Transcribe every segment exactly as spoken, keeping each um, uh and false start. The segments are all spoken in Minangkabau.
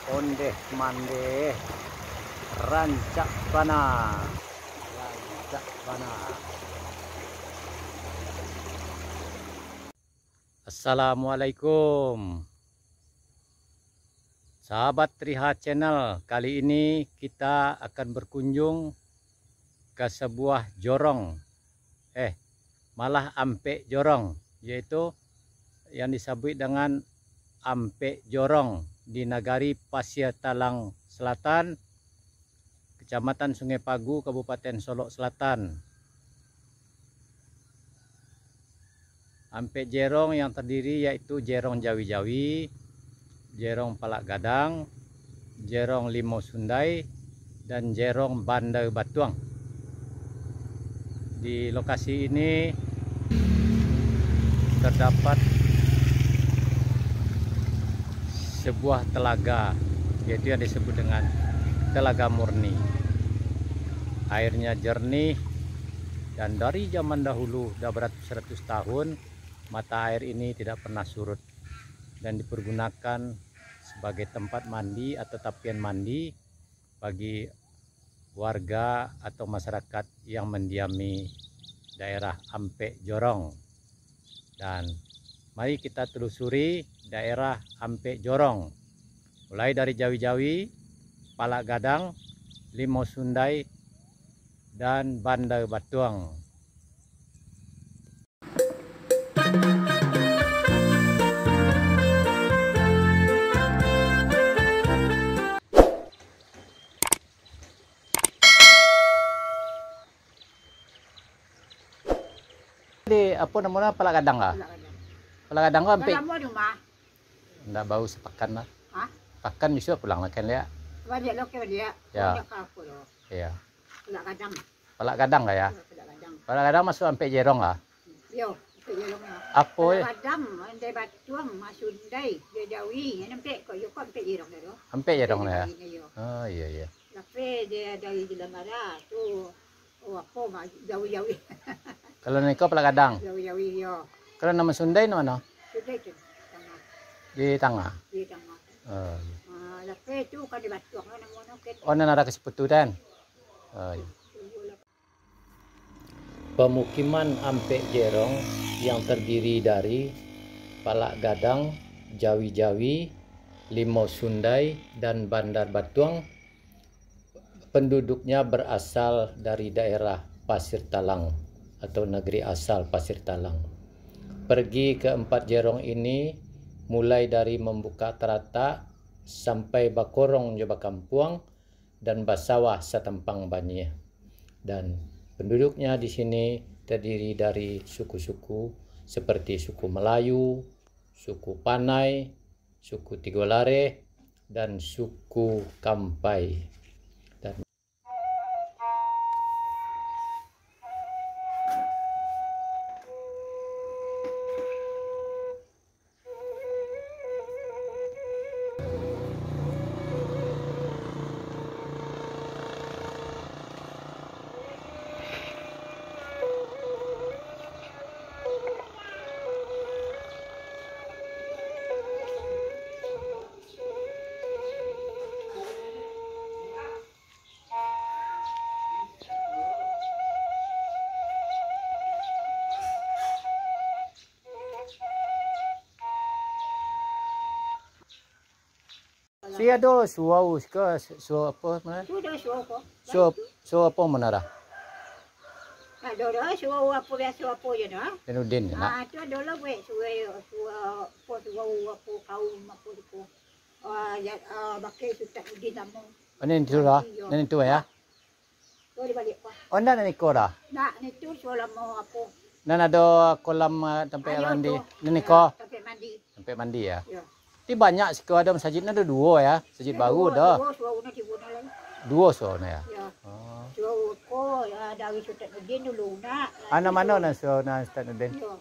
Ondeh mandeh, rancak bana, rancak bana. Assalamualaikum. Sahabat Riha Channel, kali ini kita akan berkunjung ke sebuah jorong, eh, malah ampek jorong, yaitu yang disabuik dengan Ampek Jorong di Nagari Pasir Talang Selatan, Kecamatan Sungai Pagu, Kabupaten Solok Selatan. Ampek jerong yang terdiri yaitu jerong Jawi-Jawi, jerong Palak Gadang, jerong Limau Sundai, dan jerong Bandar Batuang. Di lokasi ini terdapat sebuah telaga, yaitu yang disebut dengan Telaga Murni. Airnya jernih, dan dari zaman dahulu, dah beratus-ratus tahun, mata air ini tidak pernah surut dan dipergunakan sebagai tempat mandi atau tapian mandi bagi warga atau masyarakat yang mendiami daerah Ampek Jorong. Dan mari kita telusuri daerah Ampek Jorong, mulai dari Jawi-Jawi, Palak Gadang, Limau Sundai, dan Bandar Batuang. Di, apo namonyo, Palak Gadang kah? Palak Gadang. Palak Gadang ko ampek. Lah lamo di rumah. Ndak bau sapakan lah. Hah? Pakan bisuak pulang lah kan, liak. Baliak lo ke baliak. Ya. Baliak ka apo lo? Iya. Palak Gadang. Palak Gadang kah ya? Yo, Palak Gadang. Palak Gadang masuak Ampek Jerong kah? Yo, Ampek Jerong lah. Apo Palak ya? Gadang, Bandar Batuang, Limau Sundai, Jawi-Jawi. Nan Ampek ko, yo ko Ampek Jerong dah tu. Ampek Jerong lah ya? Ampek Jerong, yo. Oh, iya, iya. Tapi dia dari Jalan Raya tu, oh, apo mah, Jawi-Jawi. Kalau nan iko Palak Gadang? Jawi-Jawi, yo. Kalau nan Limau Sundai nan mano? Sundai tu, tangah. Di tangah? Di tangah. Oh, iya. Ah, tapi tu kan di Batuang lah namonyo, ke. Oh, nan ado ka Siputu kan? Oh, iya. Pemukiman Ampek Jerong yang terdiri dari Palak Gadang, Jawi-Jawi, Limau Sundai, dan Bandar Batuang, penduduknya berasal dari daerah Pasir Talang atau negeri asal Pasir Talang. Pergi ke Ampek Jerong ini, mulai dari Mambuka Taratak sampai bakorong jo bakampuang, dan basawah satampang banyia. Dan penduduknya di sini terdiri dari suku-suku seperti suku Melayu, suku Panai, suku Tigo Lareh, dan suku Kampai. Dan Si ado surau siko, su-, apo namo? Tu ado surau ko. Surau, surau apo namo? Ado dah surau apo biaso apo je dah. Zainuddin je nak. Ah, tu ado lah buek surau, surau apo, surau apo kaum apo tu ko. Ah, ya, ah, bakeh Sutan Udin namo. Oh, nan itu lah. Iyo. Nan itu ya. Tu di baliak ko. Oh, ndak nan iko dah. Ndak, nan itu surau lamo apo. Nan ado kolam, ah, tampek mandi. Nan iko. Tampek mandi. Tampek mandi ya. Iyo. Ti banyak siko ado masajid, ado duo ya. Masajid baru ado. Duo, duo surau nan tibo nan lai. Duo surau nan ya. Iyo. Oh. Surau ko, ya, dari Sutan Udin dulu nak. Ah, nan mano nan surau nan Sutan Udin? Iyo.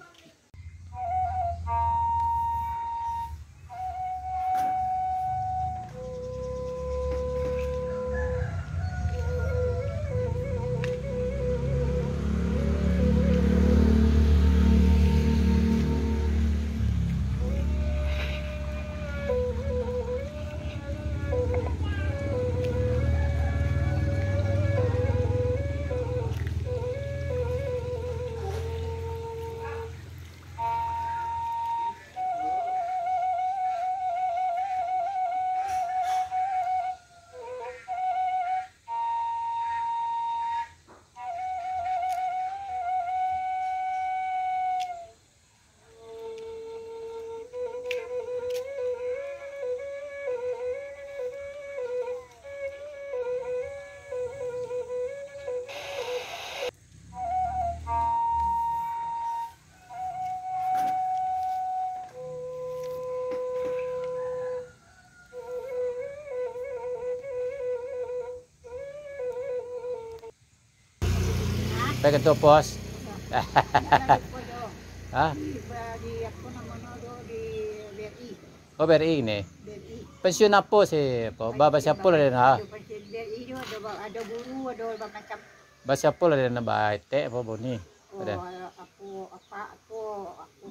Pai kantua pos. Jangan lupa doh. Hah? Di, di, apa namanya doh, di B R I. Oh, B R I ni. B R I. Pensiun apo sih? Apo? Ba, basiapo lah den, ha? Pensiun B R I tu ada ba-, ada guru, ada macam. Basiapo lah den, ba etek apo bunyi? Oh, ada. Apo, apa, apo, aku.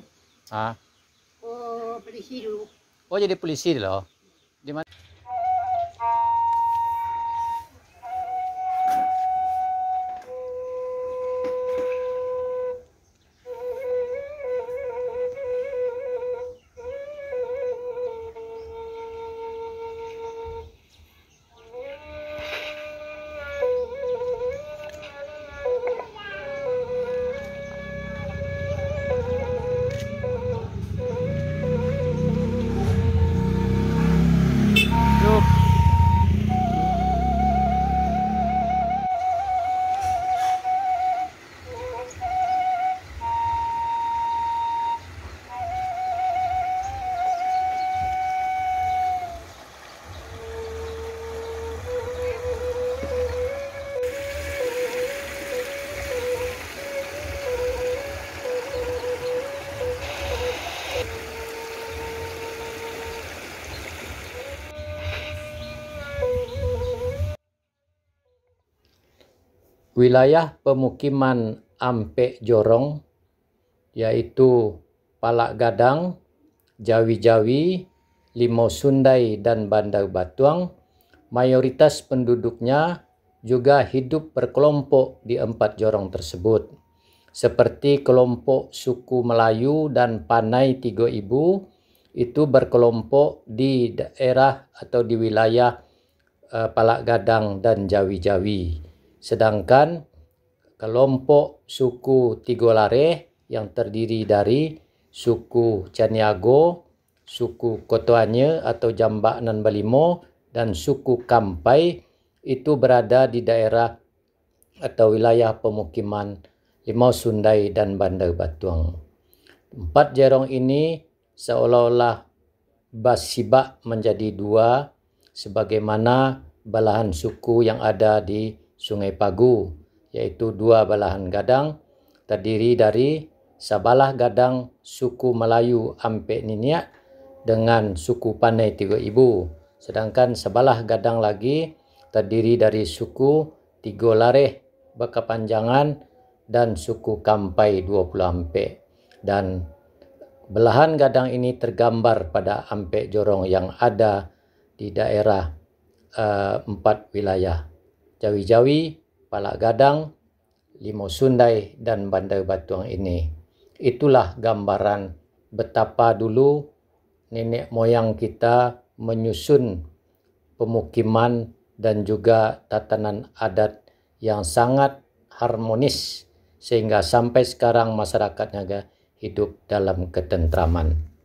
Ha? Oh, polisi dulu. Oh, jadi polisi dulu. Di mana? Wilayah pemukiman Ampek Jorong, yaitu Palak Gadang, Jawi-Jawi, Limau Sundai, dan Bandar Batuang, mayoritas penduduknya juga hidup berkelompok di empat jorong tersebut, seperti kelompok suku Melayu dan Panai Tigo Ibu, itu berkelompok di daerah atau di wilayah eh, Palak Gadang dan Jawi-Jawi. Sedangkan kelompok suku Tigo Lareh yang terdiri dari suku Caniago, suku Kotoanye atau Jambak Nan Balimo, dan suku Kampai itu berada di daerah atau wilayah pemukiman Limau Sundai dan Bandar Batuang. Empat jorong ini seolah-olah basibak manjadi dua, sebagaimana balahan suku yang ada di Sungai Pagu, yaitu dua balahan gadang, tadiri dari sabalah gadang suku Malayu Ampek Niniak dengan suku Panai Tigo Ibu, sedangkan sabalah gadang lagi tadiri dari suku Tigo Lareh bakapanjangan dan suku Kampai Duo Puluah Ampek. Dan belahan gadang ini tergambar pada ampek jorong yang ada di daerah, eh, empat wilayah, Jawi-Jawi, Palak Gadang, Limau Sundai, dan Bandar Batuang ini. Itulah gambaran betapa dulu nenek moyang kita menyusun pemukiman dan juga tatanan adat yang sangat harmonis, sehingga sampai sekarang masyarakatnya ga-, hidup dalam ketentraman.